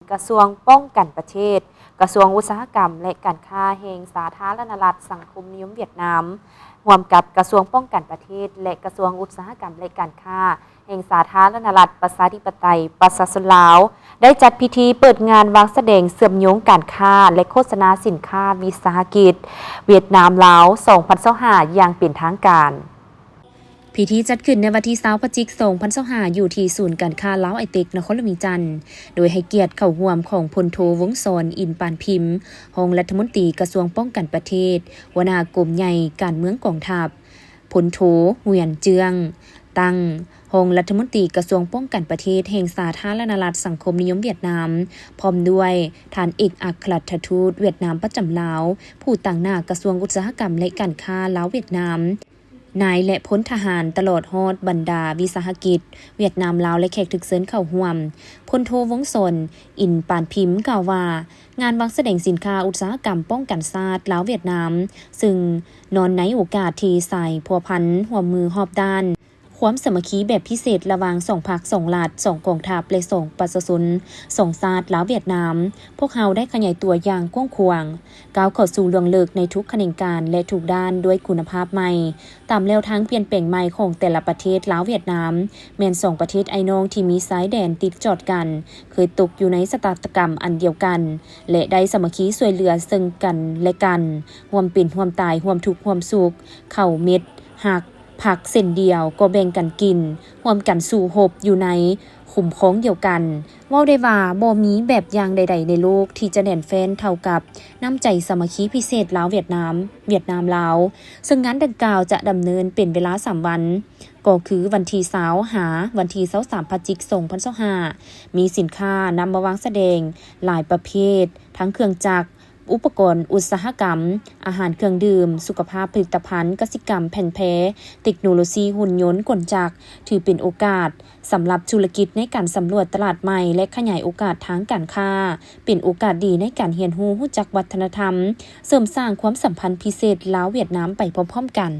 ກະຊວງປ້ອງກັນປະເທດ, ກະຊວງອຸດສາຫະກຳ ແລະ ການຄ້າແຫ່ງສາທາລະນະລັດສັງຄົມນິຍົມຫວຽດນາມ, ຮ່ວມກັບກະຊວງປ້ອງກັນປະເທດ ແລະ ກະຊວງອຸດສາຫະກຳ ແລະ ການຄ້າແຫ່ງສາທາລະນະລັດປະຊາທິປະໄຕປະຊາຊົນລາວ ໄດ້ຈັດພິທີເປີດງານວາງສະແດງເຊື່ອມໂຍງການຄ້າ ແລະ ໂຄສະນາສິນຄ້າວິສາຫະກິດຫວຽດນາມ-ລາວ ສອງພັນຊາວຫ້າ ຢ່າງເປັນທາງການ. ພິທີຈັດຂຶ້ນໃນວັນທີຊາວ ພະຈິກ ສອງພັນຊາວຫ້າ ຢູ່ທີ່ສູນການຄ້າລາວໄອເຕັກ ນະຄອນຫຼວງວຽງຈັນ ໂດຍໃຫ້ກຽດເຂົ້າຮ່ວມຂອງພົນໂທ ວົງສອນ ອິນປານພິມ ຮອງລັດຖະມົນຕີກະຊວງປ້ອງກັນປະເທດ, ຫົວໜ້າກົມໃຫຍ່ການເມືອງກອງທັບ, ພົນໂທ ຫວຽນເຈືອງ ຕັງ ຮອງລັດຖະມົນຕີກະຊວງປ້ອງກັນປະເທດແຫ່ງສາທາລະນະລັດສັງຄົມນິຍົມຫວຽດນາມ, ພ້ອມດ້ວຍທ່ານເອກອັກຄະລັດຖະທູດຫວຽດນາມປະຈຳລາວ, ຜູ້ຕາງໜ້າກະຊວງອຸດສາຫະກຳ ແລະ ການຄ້າລາວຫວຽດນາມ, ນາຍ ແລະ ພົນທະຫານ ຕະຫຼອດຮອດບັນດາວິສາຫະກິດຫວຽດນາມ-ລາວ ແລະ ແຂກຖືກເຊີນເຂົ້າຮ່ວມ. ພົນໂທ ວົງສອນ ອິນປານພິມ ກ່າວວ່າ ງານວາງສະແດງສິນຄ້າອຸດສາຫະກຳປ້ອງກັນຊາດລາວຫວຽດນາມ ຊຶ່ງເນື່ອງໃນໂອກາດທີ່ສາຍພົວພັນຮ່ວມມືຮອບດ້ານ, ຄວາມສາມັກຄີແບບພິເສດລະຫວ່າງສອງພັກ, ສອງລັດ, ສອງກອງທັບ ແລະ ສອງປະຊາຊົນ, ສອງຊາດລາວຫວຽດນາມ, ພວກເຮົາໄດ້ຂະຫຍາຍຕົວຢ່າງກວ້າງຂວາງ, ກ້າວເຂົ້າສູ່ລວງເລິກໃນທຸກຂະແໜງການ ແລະ ທຸກດ້ານດ້ວຍຄຸນນະພາບໃໝ່, ຕາມແລວທາງປ່ຽນແປງໃໝ່ຂອງແຕ່ລະປະເທດ. ລາວຫວຽດນາມແມ່ນສອງປະເທດອ້າຍນ້ອງທີ່ມີຊາຍແດນຕິດຈອດກັນ, ເຄີຍຕົກຢູ່ໃນຊະຕາກຳອັນດຽວກັນ ແລະ ໄດ້ສາມັກຄີຊ່ວຍເຫຼືອເຊິ່ງກັນ ແລະ ກັນ, ຮ່ວມເປັນຮ່ວມຕາຍ, ຮ່ວມທຸກຮ່ວມສຸກ, ເຂົ້າເມັດຫັກ ຜັກເສັ້ນດຽວກໍແບ່ງກັນກິນ, ຮ່ວມກັນສູ້ຮົບຢູ່ໃນຄຸ້ມຄອງດຽວກັນ. ເວົ້າໄດ້ວ່າບໍ່ມີແບບຢ່າງໃດໆໃນໂລກທີ່ຈະແໜ້ນແຟ້ນເທົ່າກັບນ້ຳໃຈສາມັກຄີພິເສດລາວຫວຽດນາມ, ຫວຽດນາມ-ລາວ, ເຊິ່ງງານດັ່ງກ່າວຈະດຳເນີນເປັນເວລາສາມວັນ, ກໍຄືວັນທີຊາວ ຫາວັນທີຊາວສາມ ພະຈິກ ສອງພັນຊາວຫ້າ, ມີສິນຄ້ານຳມາວາງສະແດງຫຼາຍປະເພດ, ທັງເຄື່ອງຈັກ, ອຸປະກອນອຸດສາຫະກຳ, ອາຫານເຄື່ອງດື່ມ, ສຸຂະພາບ, ຜະລິດຕະພັນກະສິກຳ, ແຜ່ນແພ, ເຕັກໂນໂລຊີ, ຫຸ່ນຍົນ, ກົນຈັກ, ຖືເປັນໂອກາດສຳລັບທຸລະກິດໃນການສຳຫຼວດຕະຫຼາດໃໝ່ ແລະ ຂະຫຍາຍໂອກາດທາງການຄ້າ, ເປັນໂອກາດດີໃນການຮຽນຮູ້ຮູ້ຈັກວັດທະນະທຳ, ເສີມສ້າງຄວາມສຳພັນພິເສດລາວ-ຫວຽດນາມໄປພ້ອມໆກັນ.